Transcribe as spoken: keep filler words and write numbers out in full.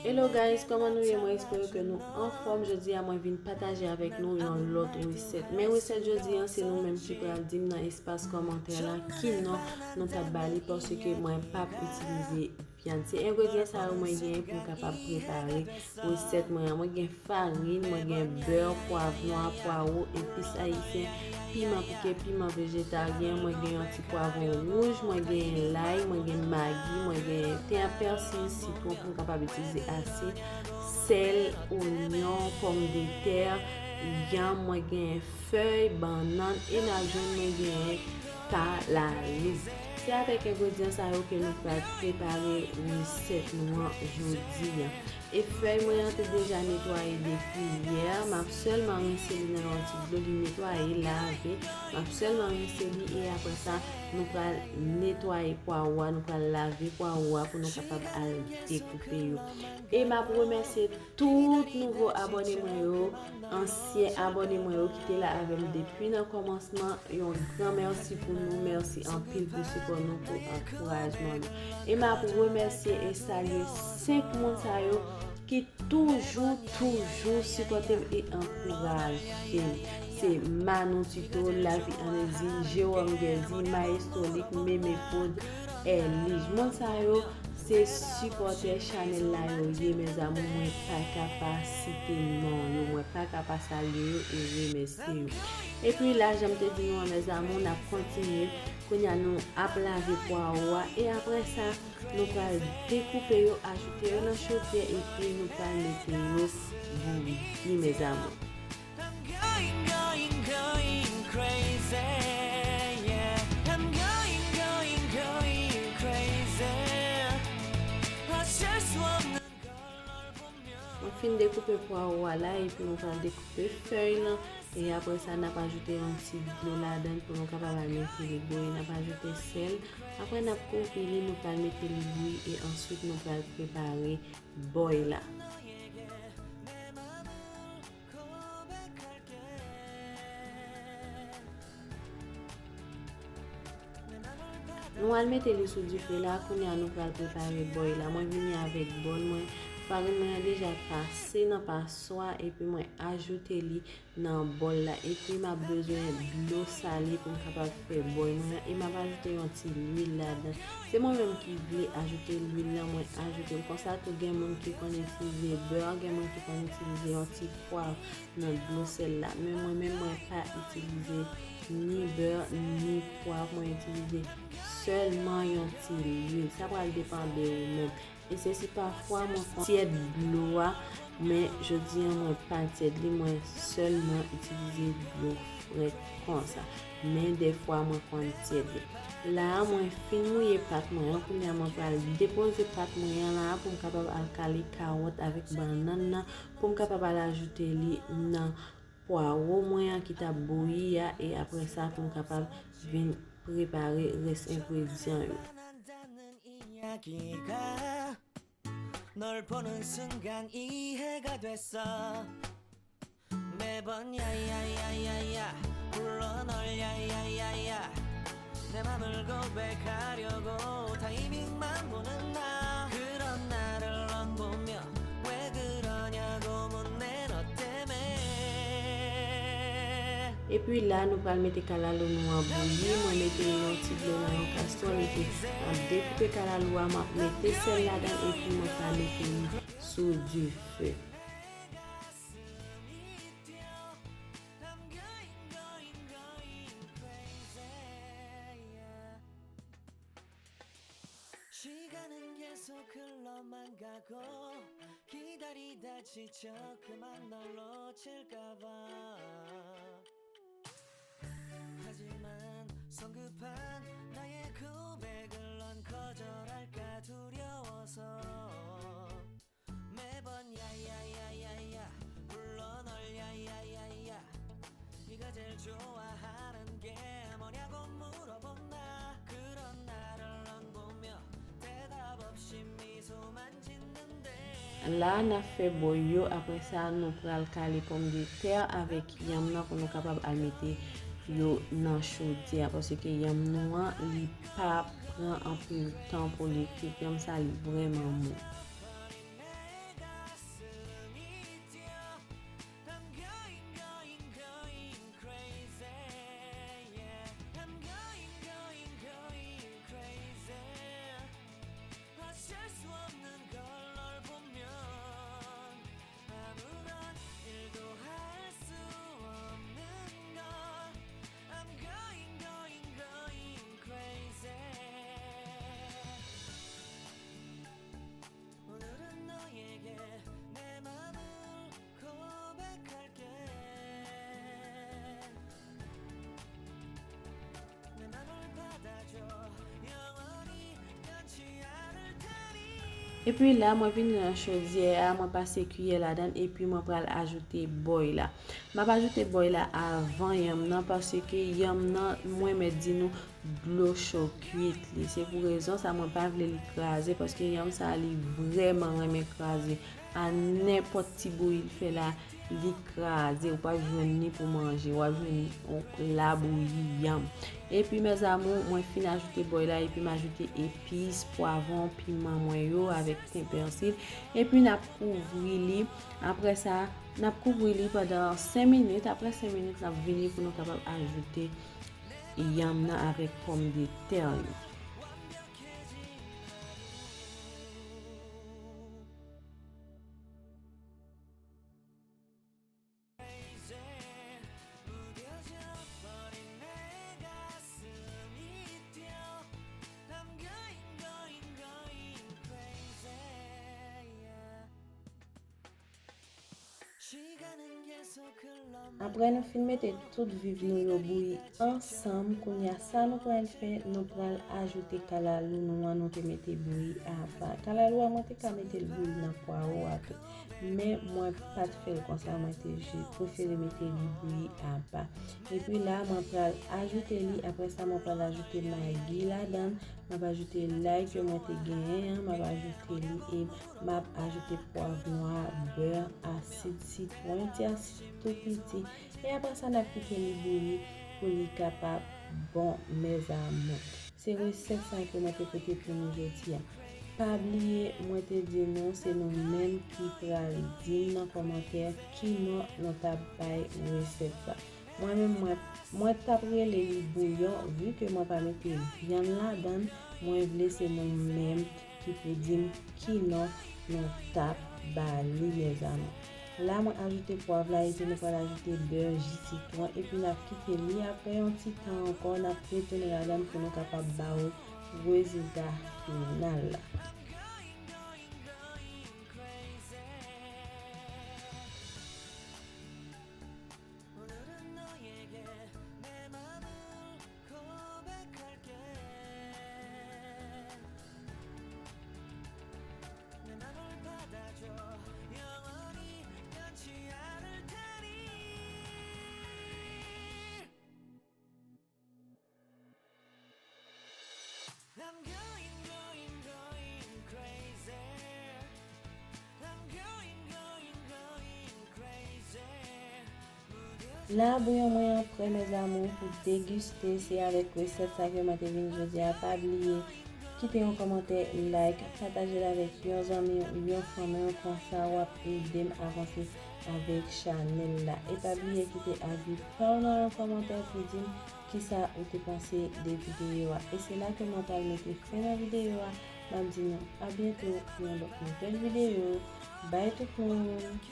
Hello guys, kòman nou ye? Mwen espere ke nou anfòm. Jodi a mwen vin pataje avèk nou yon lòt resèt. Men resèt jodi a, se nou menm ki pral di m nan espas kòmantè la ki non nou t ap ba li, paske mwen p ap itilize vyann. Se engredyan sa yo mwen genyen pou m kapab prepare resèt mwen an. Mwen gen farin, mwen gen bè, pwav nwa, pwawo, epis ayisyen, piman pike, piman vejetaryen, mwen gen yon ti pwavwon wouj, mwen gen lay, mwen gen magi, mwen gen ten a pèsi, sitwon pou m kapab itilize ase, sèl, onyon, pòmdetè, yanm, mwen gen fèy, bannann, e n a jwenn mwen genyen kalalou. Se avèk engredyan sa yo ke nou pral prepare resèt nou an jodi a. E fèy mwen an te deja netwaye depi yè. M ap sèlman rense li nan yon ti dlo, li netwaye, lave. M ap sèlman rense li e apre sa, nou pral netwaye pwawo a, nou pral lave pwawo a pou nou kapab al dekoupe yo. E m ap remèsye tout nouvo abòne mwen yo, ansyen abòne mwen yo ki te la avè m depi nan kòmansman, yon gran mèsi pou nou, mèsi anpil pou sipò nou, pou ankourajman nou. E m ap remèsye e salye senk moun sa yo ki toujou, toujou sipòte m e ankouraje m. Se Manou Tito, Lavi an Egzil, Jewòm Gèdi, Maestro Lik, Meme Prod, Elij. Moun sa yo, se sipòtè chanèl la yo ye, mes amours, mwen pa ka pa site non yo, mwen pa ka pa salye yo e remèsye yo. Epi la, jan m te di nou an, mes amours, n ap kontinye. Kounye a, nou ap lave pwawo a, e apre sa, nou pral dekoupe yo, ajoute yo nan chodyè, epi nou pral mete yo bouyi, mes amours. I'm going, going, going crazy, yeah. I'm going, going, going crazy. 어쩔 수 없는 걸 널 보면 Mwen fin dekoupe pwawo a la, epi mwen pral dekoupe fèy lan, e apre sa, n ap ajoute yon ti dlo ladan l pou nou kapab al mete li bouyi. N ap ajoute sèl, apre n ap kouvri li, nou pral mete li bouyi, e answit nou pral prepare bòy la. Nou al mete li sou dife la, kounye a nou pral prepare bòy la. Mwen vini avèk bòl mwen, farin mwen an deja pase nan paswa, epi mwen ajoute li nan bòl la. Epi m ap bezwen dlo sale pou m kapab fè bòy mwen an, e m ap ajoute yon ti lwil ladan. Se mwen menm ki vle ajoute lwil lan, mwen ajoute l. Konsa tou, gen moun ki konn itilize bè, gen moun ki konn itilize yon ti pwav nan dlo sèl la. Men mwen menm, mwen pa itilize ni bè, ni pwav, mwen itilize sèlman yon ti lwil. Sa pral depann de ou menm. E se si pafwa mwen konn tyèd dlo a, men jodi a mwen pa tyèd li, mwen sèlman itilize dlo frèt konsa. Men dèfwa mwen konn tyèd li. La a, mwen fin mouye pat mwen an, kounye a mwen pral depoze pat mwen an la a pou m kapab al kale kawòt avèk bannann nan, pou m kapab al ajoute li nan pwawo mwen an ki t ap bouyi a, e apre sa pou m kapab vin prepare rès engredyan yo. 이야기가 널 보는 순간 이해가 됐어 매번 야야야야야 불러 널 야야야야 내 맘을 고백하려고 타이밍만 보는 나 그런 나를 넌 보며 왜 그러냐고 묻네 너 때문에 Epi la, nou pral mete kalalou nou an bouyi. Mwen mete yon ti dlo nan yon kastwòl epi m ap dekoupe kalalou a, m ap mete sèl ladan l epi mwen pral mete li sou dife. 시간은 계속 흘러만 가고 기다리다 지쳐 그만 널 놓칠까봐 하지만 성급한 나의 고백을 넌 거절할까 두려워서 매번 야야야야야 불러 널 야야야야 네가 제일 좋아하는 게 뭐냐고 물어본 나 그런 나를 넌 보며 대답 없이 미소만 짓는데 La, n ap fè bòy yo. Apre sa, nou pral kale pòmdetè avèk yanm nan pou nou kapab al mete yo nan chodyè a, paske yanm nou an, li pa pran anpil tan pou li kwit. Yanm sa, li vrèman mou. Epi la, mwen vini nan chodyè a, mwen pase kiyè ladan l, epi mwen pral ajoute bòy la. M ap ajoute bòy la avan yanm nan, paske yanm nan, mwen mèt di nou, dlo cho kwit li. Se pou rezon sa mwen pa vle li kraze, paske yanm sa li vrèman renmen kraze. A nenpòt ti bouyi l fè la, li kraze. Ou p ap jwenn li pou manje, w ap jwenn li labouyi yanm. Epi mes amours, mwen fin ajoute bòy la, epi m ajoute epis, pwavwon, piman mwen yo avèk ten pèsi. Epi n ap kouvri li. Apre sa, n ap kouvri li pandan senk minit. Apre senk minit, n ap vini pou nou kapab ajoute yanm nan avèk pòmdetè yo. Apre nou fin mete tout viv nou yo bouyi ansanm, kounye a sa nou pral fè, nou pral ajoute kalalou nou an nou te mete bouyi apa. Kalalou a mwen te ka mete l bouyi nan pwawo a tou. Men mwen pa t fè l konsa, mwen te jis prefere mete li bouyi apa. Epi la, mwen pral ajoute li, apre sa mwen pral ajoute magi ladan l, m ap ajoute lay ke mwen te genyen an, m ap ajoute li e m ap ajoute pwav nwa, bè, asid sitwon, yon ti asid tou piti. E apre sa, n ap kite li bouyi pou li kapab bon, mes amours. Se resèt sa ke mwen te pote pou nou jodi a. Pa bliye, mwen te di nou, se nou menm ki pral di m nan kòmantè ki non nou t ap bay resèt sa. Mwen menm, mwen, mwen t ap rele li bouyon, vi ke mwen pa mete vyann ladan l, mwen vle se nou menm ki pou di m ki non nou t ap ba li, mes amours. La, mwen ajoute pwav la, epi nou pral ajoute bè, ji sitwon, epi n ap kite li. Apre yon ti tan ankò, n ap retounen ladan l pou nou kapab ba ou rezilta final la. La, bouyon mwen an prè, mes amours, pou degiste. Se avèk resèt sa ke mwen te vin jodi a. Pa bliye, kite yon kòmantè, like, pataje l avèk yon zanmi w, yon fanmi w, konsa w ap ede m avanse avèk chanèl la. E pa bliye kite avi pa w nan yon kòmantè pou di m kisa ou te panse de videyo a. E se la ke mwen pral mete fen nan videyo a. M ap di nou a byento pou yon lòt nouvèl videyo. Bye tout moun!